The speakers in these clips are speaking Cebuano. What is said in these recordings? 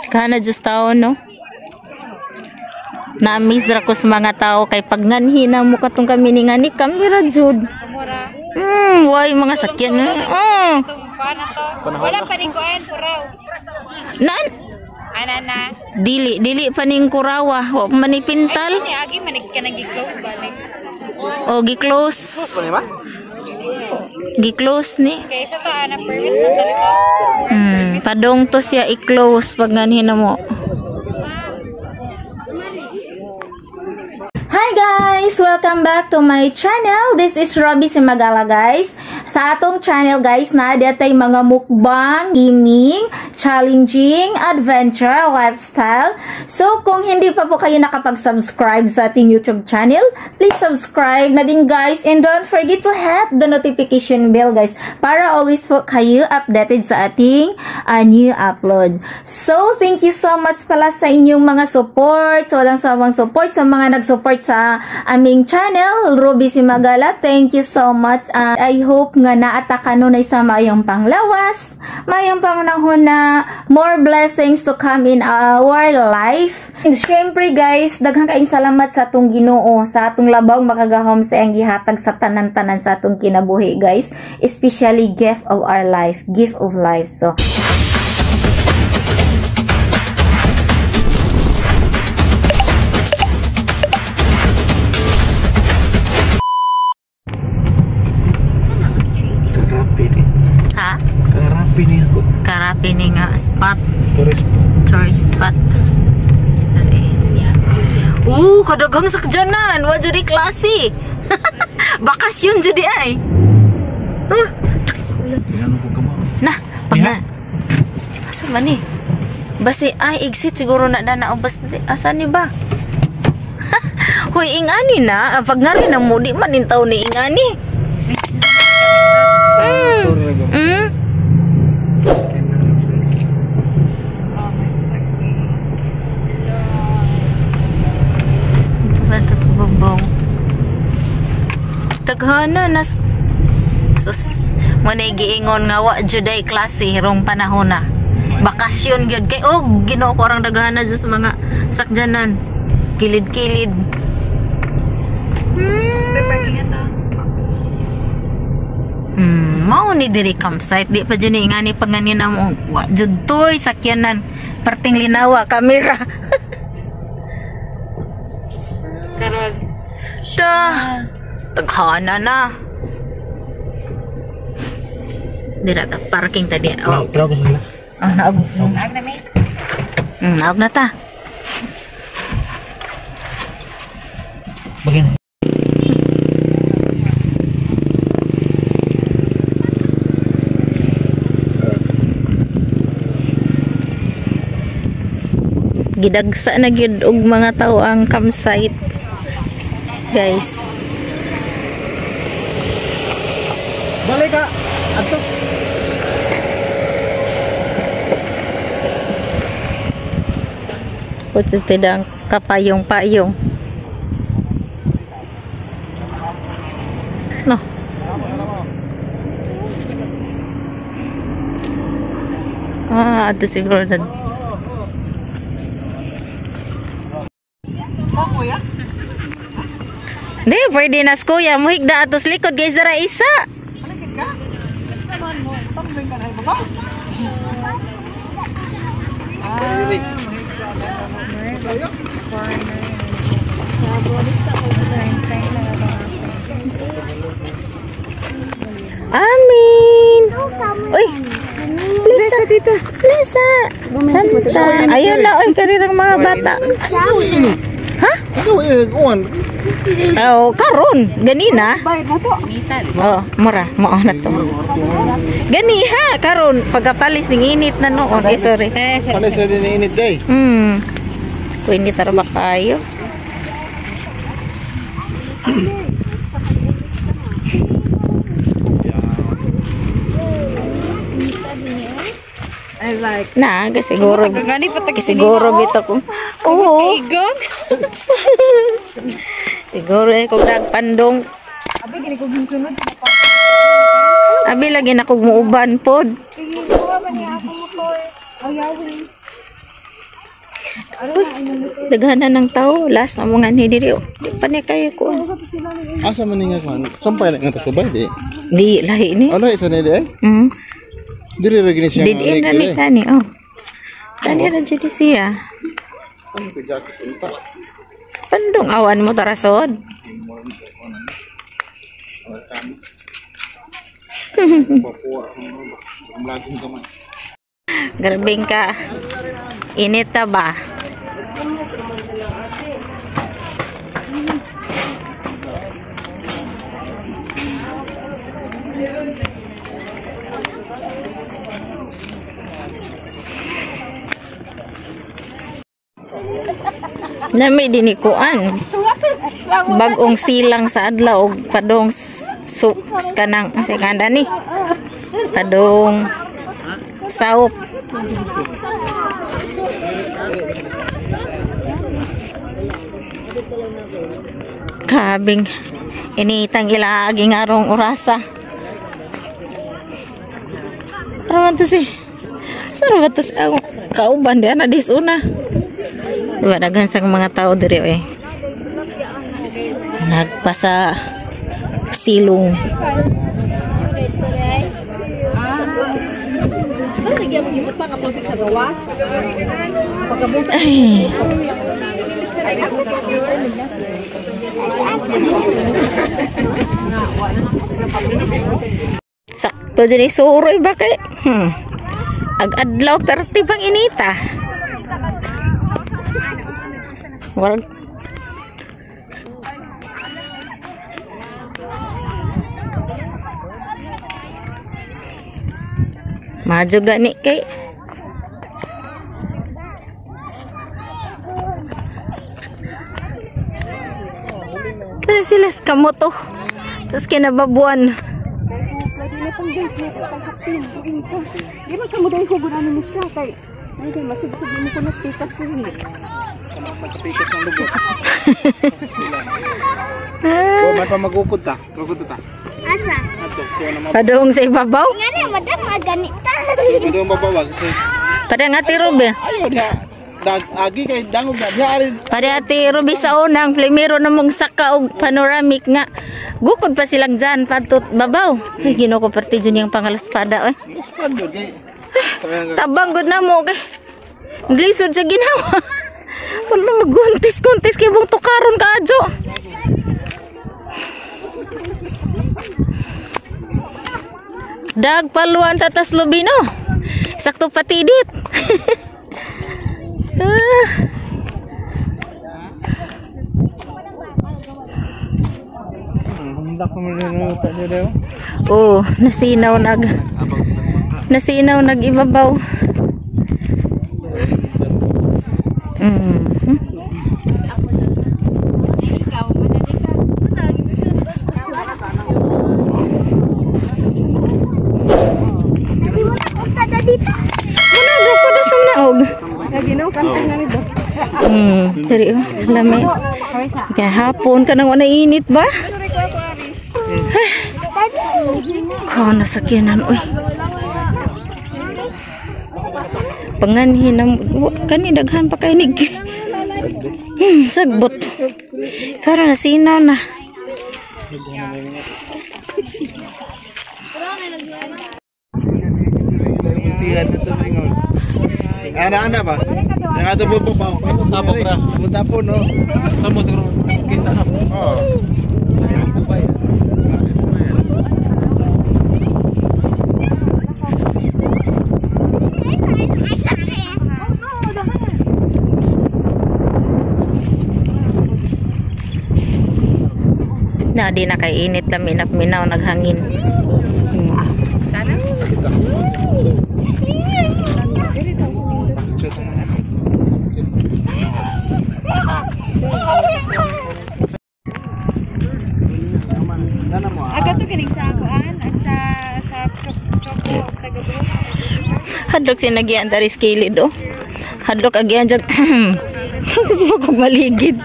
Kana just tao, no? Na-miss ra ko sa mga tao kay pag nganhi na mo katong kami ni ngani kamera jud. Mura. Why mga sakyan na? Wala pa rin kuan, kuraw. Naan? Ana na. Dili, dili pa ning kurawa. Wa pa man ni pintal. Ay, agi man ka nang gi-close balik. O gi-close. Gi-close ni. Kay sa to ana permit man talito. Padong to siya i-close pag nganhi na mo. Hi guys! Welcome back to my channel. This is Robbie Cimagala, guys. Sa atong channel guys, na datay mga mukbang, gaming, challenging, adventure, lifestyle. So kung hindi pa po kayo nakapag-subscribe sa ating YouTube channel, please subscribe na din guys. And don't forget to hit the notification bell guys, para always po kayo updated sa ating new upload. So thank you so much pala sa inyong mga support, sa walang sawang support, sa mga nag-support sa aming channel, Ruby Cimagala. Thank you so much. I hope nga naata kanunay sa mayong panglawas, mayong panahon na more blessings to come in our life. And syempre guys, daghang kaayong salamat sa atong Ginoo, sa atong labaw makagahom sa iyang gihatag sa tanan-tanan sa atong kinabuhi guys, especially gift of our life, gift of life. So Karapi ni nga spot. Tourist spot. Kadaghang sakjanan. Wa jud klase. Bakasyon jud ay. Huh? Na, pag na. Asa man ni? Basi ay exit siguro na dana o bas asa ni ba? Hoy ingani na, pag ngani na mo di man intaw ni ingani. Taghana nas sus mo na giingon nga wa juday klase rong panahon na. Bakasyon gyud kay og Ginoo ko arang daghana jud sa mga sakjanan. Kilid-kilid. Mao ni diri campsite di pa jud ni ngani panganina mo wa jud toy sakyanan. Perting linawa kamera. Karog. Ta. Taghana na. Dira ta parking tadi. Oh. Oh, naog. Naog na may. Naog na ta. Bagin. Gidagsa na gyud og mga tao ang campsite. Guys. Balik ka. Ato. What's it tidang kapayong-payong. No. Ah, ato siguro na. Di, pwede na kuya. Muhigda atos likod guys, ra isa. Amin. Uy. Lisa dito. Lisa. Santa. Ayun na oy karirang mga bata. Ha? Oh, karon ganina. Oh, mura, mao na to. Gani ha, karon pagkapalis ning init na noon. Eh sorry. Palis na din init day. Kuy init ra ba kayo? Na, siguro. Siguro bitaw ko. Oo. Siguro eh kung nagpandong. Abi gini kog sunod. Abi lagi na kog muuban pod. Uy, daghanan ng tao. Last na mga ni diri. Di pa ni kayo ko. Asa man nga kuan? Sampay na nga to ba di? Di lahi ni. Ano isa ni di ay? Mm. Diri ra gini siya. Did in ra ni kani oh. Tani ra jud siya. Pandong awan mo tarasod. Grabing ka. Init ta ba? Nami dinikuan. Bagong silang sa adlaw og padong kanang sekanda ni. Padong saup. Kabing initang ilaagi nga arong orasa. Araman to si. Saro ba to si ang kauban di ana dis una. Diba daghan sa mga tao diri eh. Nagpasa silong. Ay. Sakto dyan isuroy ba kay? Ag-adlaw perti pang inita. Warag. Maju gani kay. Pero sila sa kamoto. Tapos kinababuan. Di man kamo dahil hugon ano ni siya kay. Ay kay masugsug mo kuno pikas ko ni. Magkapikas ng lubot. Oh, may pamagukod ta. Gukod ta. Asa? Ato, siya na Padung sa ibabaw. Ngani madam maganita. Padung babaw kasi. Padang Ate Ruby. Ayaw diha. Dag agi kay dangog na diha ari. Padang Ate Ruby sa unang primero na mong saka og panoramic nga. Gukod pa silang dyan padtot babaw. Ay, Ginoo ko perti dyan yung pangalaspada oy. Tabang gud na mo kay. Glisod sa ginawa. Wala maguntis-kuntis kay bung tukaron ka adyo. Dag paluan tatas lubino. Sakto patidit. Ah. Oh, nasinaw nag ibabaw. Diri oh, lami. Kaya hapon ka nang wala init ba? Ko nasakyanan oy. Panganhin na kani daghan pa kay nig. Sagbot. Karon nasinaw na. Ana-ana ba? Yang ato po po tapok ra. Mutapon no. Samo siguro kita na. Oo. Na di na kay init lami minaw naghangin. Hadlok sinagian dari skilid oh. Hadlok agian jag. Gusto ko maligid.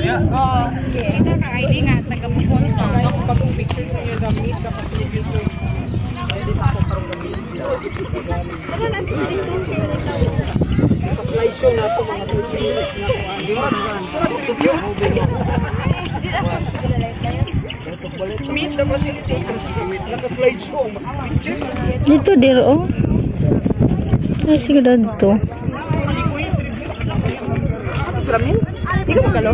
Oo. Ito na ID nga taga Bohol pa. Bagong picture sa inyo, meet the facilitator. Slideshow na po mga pictures na kuan. Meet the facilitators. Naka-slideshow. Dito dir oh. Ay sige dito. Salamin? Di ka magkalo?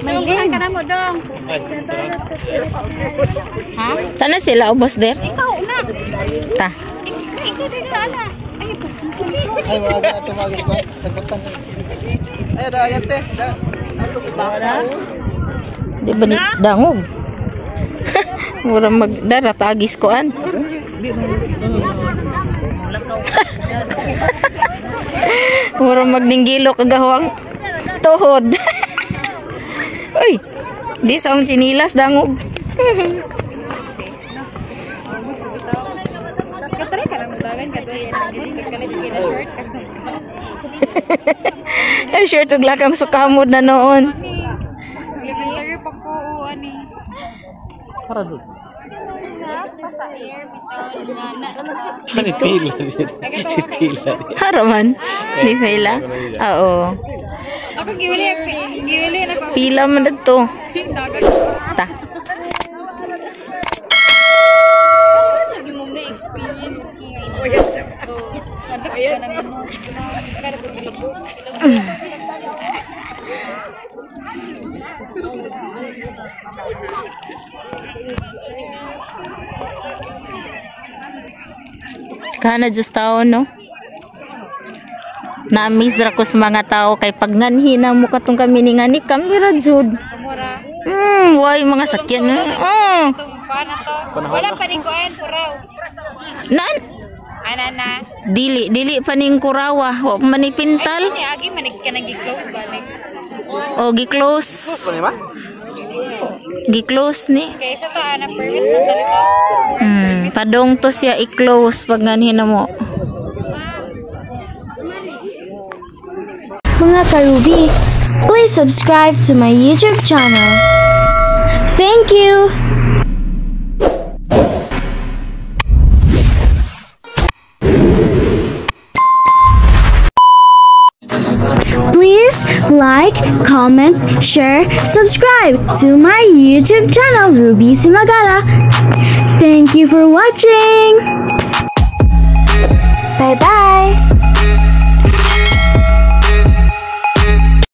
Dong, saan ka na mo, dong? Sana sila ubos der? Ikaw na. Ta. Ikaw din na, ana. Ay, Ay, wag na tumagin ko. Sagutan. Ay, da, yan te. Da. Di ba ni dangog? Mura magdara tagis koan. Mura magninggilo kagahwang tuhod. Uy, di sa akong sinilas dangog. Katry ka lang dagan ka doon. Kalit kila short ka. Ay, sure tugla kang sukamod na noon. Ani, elementary pa ko o ani. Para doon. Na, pa sa air bitaw na na. Tila. Tila. Haraman. Di pila. Oo. Ako giwili ako. Giwili na ko. Pila man dito. Dagan. Ta. Lagi mong na-experience sa mga ina. So, sabi ko ka ng ano, kada ko kilabo. Kana just tao no. Na-miss ra ko sa mga tao kay pag nganhi na mo katong kami ni ngani kami ra jud. Kamura. Why mga sakyan na. Itong kuan na to. Wala pa rin kuan, kuraw. Naan Ana na. dili dili pa ning kurawa, wa pa man ni Ay, pintal. ni agi man ka nang gi-close balik. O gi-close. Ano ba? Gi-close ni. Kay sa to ana permit man talito. Padong to siya i-close pag nganhi na mo. Mga karubi, please subscribe to my YouTube channel. Thank you! Please like, comment, share, subscribe to my YouTube channel, Ruby Cimagala. Thank you for watching! Bye-bye!